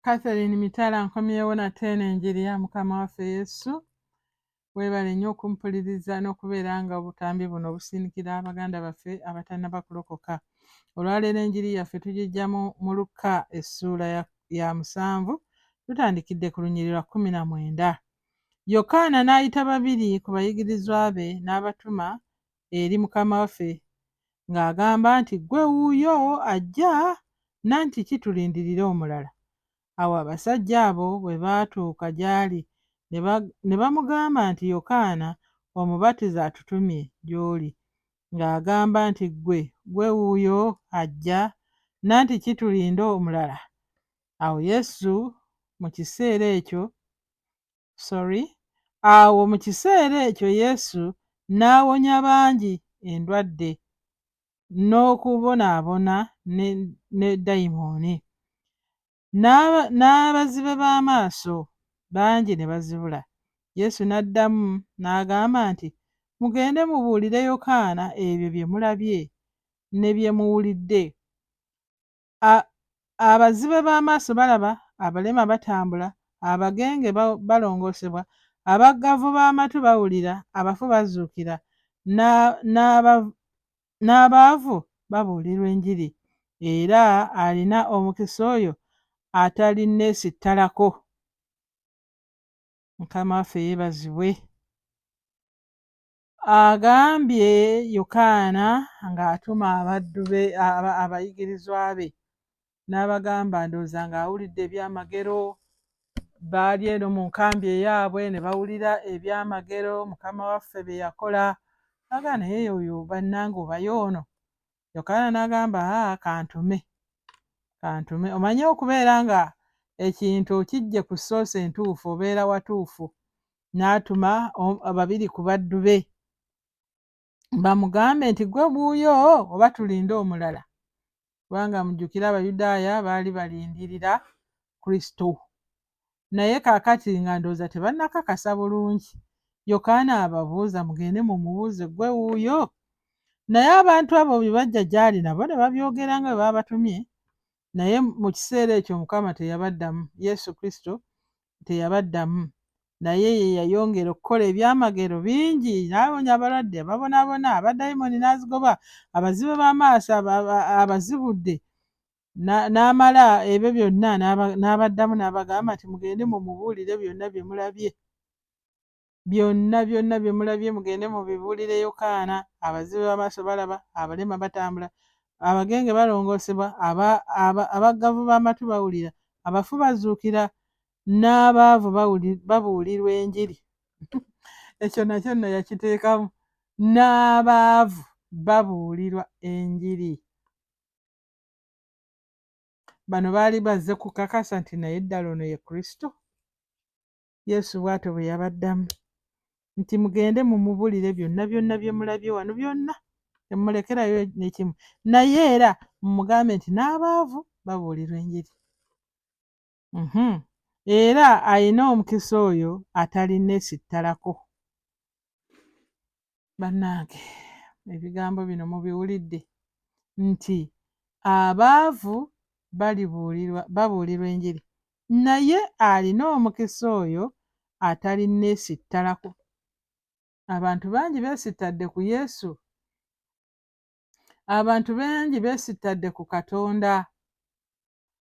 Catherine Mitala nkomyewo nate eno enjiri ya Mukama waffe Yesu. Weebale nnyo okumpuliriza n'okubeera nga obutambi buno obusindikira abaganda baffe abatannaba kulokoka. Olwaleero enjiri yaffe tugiggya mu Lukka essuula ya 7, tutandikidde ku lunyiriri lwa 19. Yokaana n'ayita babiri ku bayigirizwa be n'abatuma eri Mukama waffe ng'agamba nti, Ggwe wuuyo ajja, nanti ki tulindirire omulala? Awo abasajja abo bwe baatuuka gy'ali ne bamugamba nti, Yokaana Omubatiza atutumye gy'oli ng'agamba nti, Ggwe wuuyo ajja, nanti ki tulinde omulala? Awo Yesu mu kiseera ekyo, sorry, awo mu kiseera ekyo Yesu n'awonya bangi endwadde n'okubonaabona ne dayimooni. N'abazibe b'amaaso bangi ne bazibula. Yesu n'addamu n'agamba nti, Mugende mubuulire Yokaana ebyo bye mulabye ne bye muwulidde. Abazibe b'amaaso balaba, abalema batambula, abagenge balongoosebwa, abaggavu b'amatu bawulira, abafu bazuukira, n'abaavu babuulirwa enjiri. Era alina omukisa oyo atalinneesittalako. Mukama waffe yeebazibwe. Agambye Yokaana ng'atuma abaddu be, abayigirizwa be, n'abagamba, ndowooza ng'awulidde ebyamagero, baali eno mu nkambi eyaabwe ne bawulira ebyamagero Mukama waffe bye yakola. N'agamba, naye oyo bannange obayo ono. Yokaana n'agamba, aa, kantume, kantume. Omanyi okubeera nga ekintu okiggye ku source entuufu, obeera watuufu. N'atuma babiri ku baddu be bamugambe nti, ggwe wuuyo oba tulinde omulala? Kubanga mujjukire Abayudaaya baali balindirira Kristo. Naye kaakati nga ndowooza tebannakakasa bulungi. Yokaana ababuuza, mugende mumubuuze, ggwe wuuyo? Naye abantu abo bwe bajja gy'ali nabo ne babyogera nga bwe baabatumye. Naye mu kiseera ekyo Mukama teyabaddamu, Yesu Kristo teyabaddamu. Naye ye yayongera okukola ebyamagero bingi, n'awonya abalwadde, ababonaabona, abadayimooni n'azigoba, abazibe b'amaaso abazibudde, n'amala ebyo byonna n'abaddamu n'abagamba nti, mugende mumubuulire byonna bye mulabye. Byonna byonna bye mulabye mugende mubibuulire Yokaana. Abazibe b'amaaso balaba, abalema batambula, abagenge balongoosebwa, abaggavu b'amatu bawulira, abafu bazuukira, n'abaavu babuulirwa enjiri. Ekyo nakyo nno yakiteekamu. N'abaavu babuulirwa enjiri. Bano baali bazze kukakasa nti naye ddala ono ye Kristo. Yesu bw'atyo bwe yabaddamu nti, mugende mumubuulire byonna byonna bye mulabye wano byonna, temulekerayo n'ekimu. Naye era mumugambe nti n'abaavu babuulirwa enjiri. Era alina omukisa oyo atalinneesittalako. Bannange, ebigambo bino mubiwulidde nti abaavu babuulirwa enjiri, naye alina omukisa oyo atalinneesittalako. Abantu bangi beesittadde ku Yesu. Abantu bangi beesittadde ku Katonda.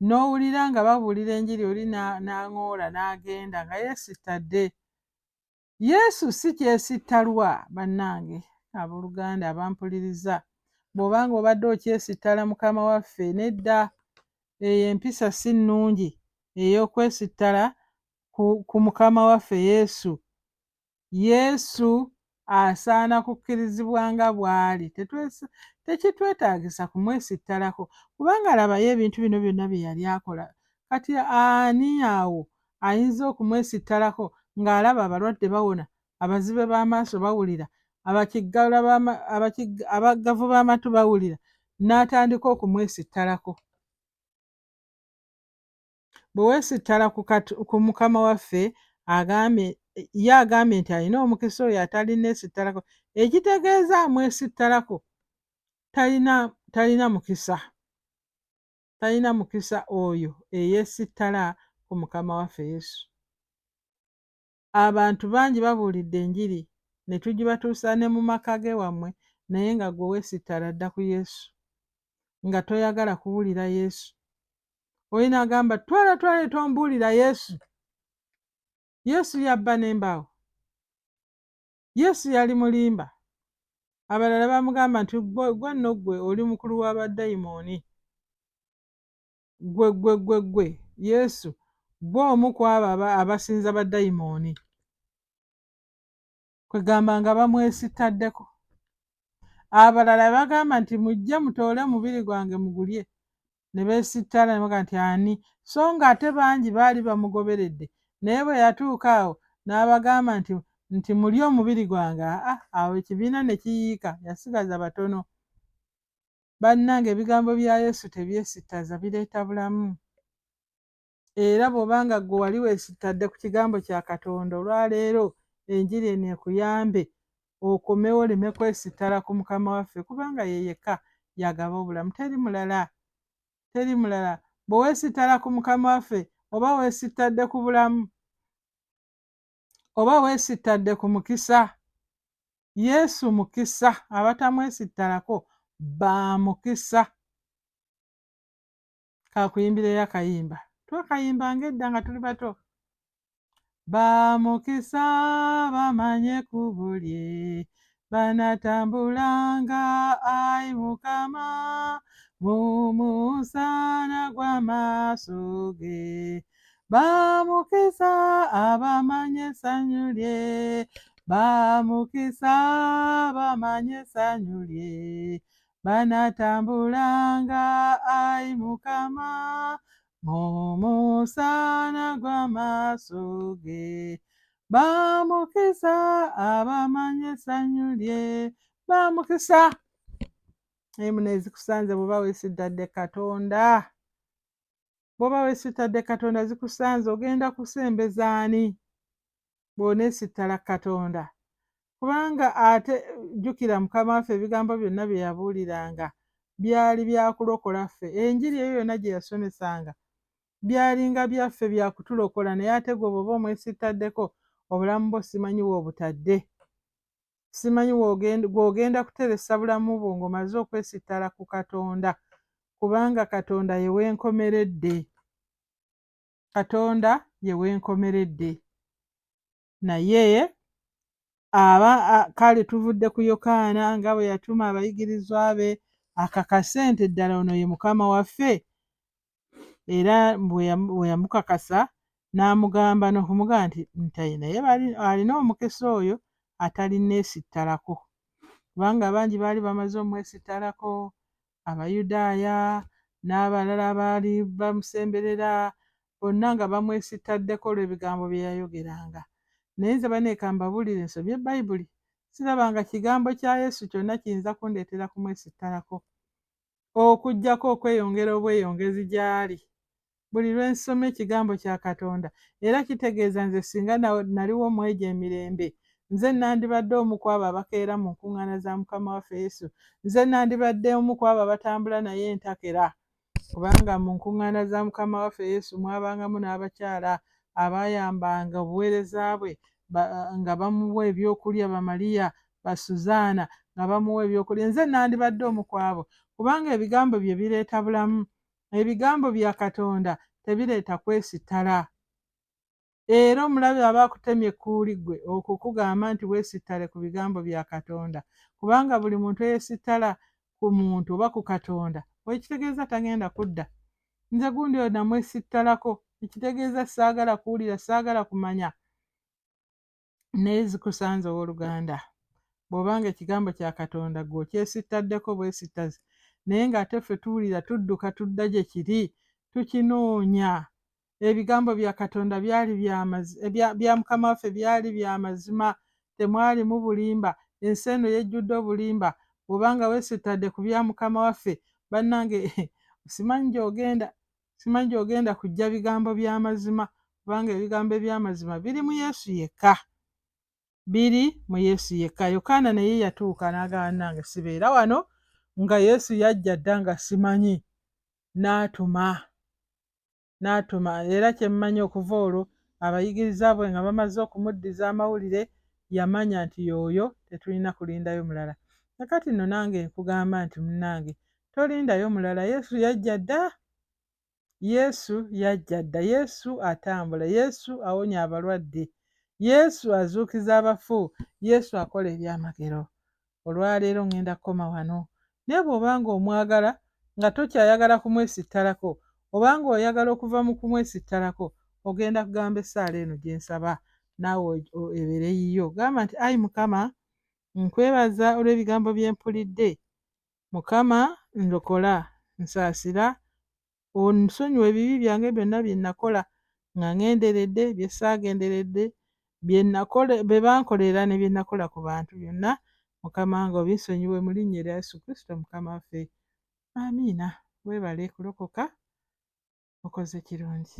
N'owulira nga babuulira enjiri oli n'aŋoola n'agenda nga yeesittadde. Yesu si kyesittalwa bannange abooluganda abampuliriza. Bw'obanga obadde okyesittala Mukama waffe, nedda, eyo empisa si nnungi ey'okwesittala ku Mukama waffe Yesu. Yesu asaana kukkirizibwa nga bw'ali. Tekitwetaagisa kumwesittalako kubanga labayo ebintu bino byonna bye yali akola. Kati ani awo ayinza okumwesittalako ng'alaba abalwadde bawona, abazibe b'amaaso bawulira, abaggavu b'amatu bawulira, n'atandika okumwesittalako? Bwe weesittala ku Mukama waffe, ye agambye nti alina omukisa oyo atalinneesittalako, ekitegeeza amwesittalako talina mukisa. Talina mukisa oyo eyeesittala ku Mukama waffe Yesu. Abantu bangi babuulidde enjiri ne tugibatuusa ne mu maka g'ewammwe, naye nga ggwe weesittala dda ku Yesu, nga toyagala kuwulira Yesu. Oli n'agamba, twala twale tombuulira Yesu. Yesu yabba n'embaawo. Yesu yali mulimba. Abalala bamugamba nti, ggwe nno ggwe oli mukulu wa badayimooni. Ggwe ggwe ggwe ggwe Yesu, ggwe omu ku abo abasinza badayimooni. Kwegamba nga bamwesittaddeko. Abalala bagamba nti, mujje mutoole omubiri gwange mugulye. Ne beesittala ne bagamba nti, ani? So nga ate bangi baali bamugoberedde. Naye bwe yatuuka awo n'abagamba nti, nti mulye omubiri gwange, aa, awo ekibiina ne kiyiika, yasigaza batono. Bannange ebigambo bya Yesu tebyesittaza, bireeta bulamu. Era bw'oba nga ggwe wali weesittadde ku kigambo kya Katonda, olwaleero enjiri eno ekuyambe okomewo oleme kwesittala ku Mukama waffe, kubanga ye yekka y'agaba obulamu, teri mulala, teri mulala. Bwe weesittala ku Mukama waffe, oba weesittadde ku bulamu, oba weesittadde ku mukisa. Yesu mukisa, abatamwesittalako ba mukisa. Kakuyimbireyo akayimba twakayimbanga edda nga tuli bato. Ba mukisa bamanye ekkubo lye banatambulanga, ayi Mukama, mu musana gw'amaaso ge. Ba mukisa abamanye essanyu lye, ba mukisa abamanye essanyu lye banatambulanga, ayi Mukama, mu musana gw'amaaso ge. Ba mukisa abamanyi essanyu lye, ba mukisa. Emu nezikusanze bw'oba weesittadde Katonda. Bw'oba weesittadde Katonda zikusanze, ogenda kusembeza ani bw'oneesittala Katonda? Kubanga ate jjukira Mukama waffe ebigambo byonna bye yabuuliranga byali bya kulokola ffe. Enjiri eyo yonna gye yasomesanga byalinga byaffe bya kutulokola, naye ate ggwe bw'oba omwesittaddeko obulamu bwo simanyi w'obutadde. Simanyi gw'ogenda kuteresa bulamu bwo ng'omaze okwesittala ku Katonda, kubanga Katonda ye w'enkomeredde. Katonda ye w'enkomeredde. Naye aba kale tuvudde ku Yokaana nga bwe yatuma abayigirizwa be akakase nti ddala ono ye Mukama waffe, era bwe yamukakasa n'amugamba n'okumugamba nti nti naye alina omukisa oyo atalinneesittalako, kubanga bangi baali bamaze omwesittalako, Abayudaaya n'abalala abaali bamusemberera bonna nga bamwesittaddeko olw'ebigambo bye yayogeranga. Naye nze bannange ka mbabuulire nsomye Bayibuli, sirabanga kigambo kya Yesu kyonna kiyinza kundeetera kumwesittalako, okuggyako okweyongera obweyongezi gy'ali. Buli lwe nsoma ekigambo kya Katonda, era kitegeeza nze singa naliwo mu egyo emirembe, nze nandibadde omu ku abo abakeera mu nkuŋŋaana za Mukama waffe Yesu. Nze nandibadde omu ku abo abatambula naye entakera, kubanga mu nkuŋŋaana za Mukama waffe Yesu mwabangamu n'abakyala abaayambanga obuweereza bwe nga bamuwa ebyokulya, ba Mariya, ba Suzaana nga bamuwa ebyokulya. Nze nandibadde omu ku abo, kubanga ebigambo bye bireeta bulamu. Ebigambo bya Katonda tebireeta kwesittala. Era omulabe aba akutemye ekkuuli ggwe okukugamba nti weesittale ku bigambo bya Katonda, kubanga buli muntu eyeesittala ku muntu oba ku Katonda, ekitegeeza tagenda kudda. Nze gundi oyo namwesittalako, ekitegeeza saagala kuwulira, saagala kumanya. Naye zikusanze ow'oluganda, bw'oba nga ekigambo kya Katonda ggwe okyesittaddeko bwesittazi, naye ng'ate ffe tuwulira tudduka tudda gye kiri, tukinoonya. Ebigambo bya Katonda byali bya Mukama waffe byali bya mazima, temwalimu bulimba. Ensi eno yejjudde obulimba. Bw'oba nga weesittadde ku bya Mukama waffe, bannange, simanyi gy'ogenda, simanyi gy'ogenda kuggya bigambo bya mazima, kubanga ebigambo eby'amazima biri mu Yesu yekka. Biri mu Yesu yekka. Yokaana naye yatuuka n'agamba, bannange sibeera wano nga Yesu yajja dda nga simanyi. N'atuma, n'atuma. Era kye mmanyi okuva olwo abayigiriza bwe nga bamaze okumuddiza amawulire, yamanya nti y'oyo, tetulina kulindayo mulala. Kakati nno nange nkugamba nti munnange tolindayo mulala, Yesu yajja dda. Yesu yajja dda. Yesu atambula. Yesu awonya abalwadde. Yesu azuukiza abafu. Yesu akola ebyamagero. Olwaleero ŋŋenda kukoma wano. Naye bw'oba ng'omwagala nga tokyayagala kumwesittalako, oba ng'oyagala okuva mu kumwesittalako, ogenda kugamba essaala eno gye nsaba naawe ebeere yiyo. Gamba nti, Ayi Mukama, nkwebaza olw'ebigambo bye mpulidde. Mukama, ndokola, nsaasira, onsonyiwe ebibi byange byonna bye nakola nga ŋŋenderedde, bye saagenderedde, bye nakola, bye bankolera ne bye nakola ku bantu byonna. Mukama nga obinsonyiwe mu linnya erya Yesu Kristo Mukama waffe. Amiina. Weebale kulokoka, okoze kirungi.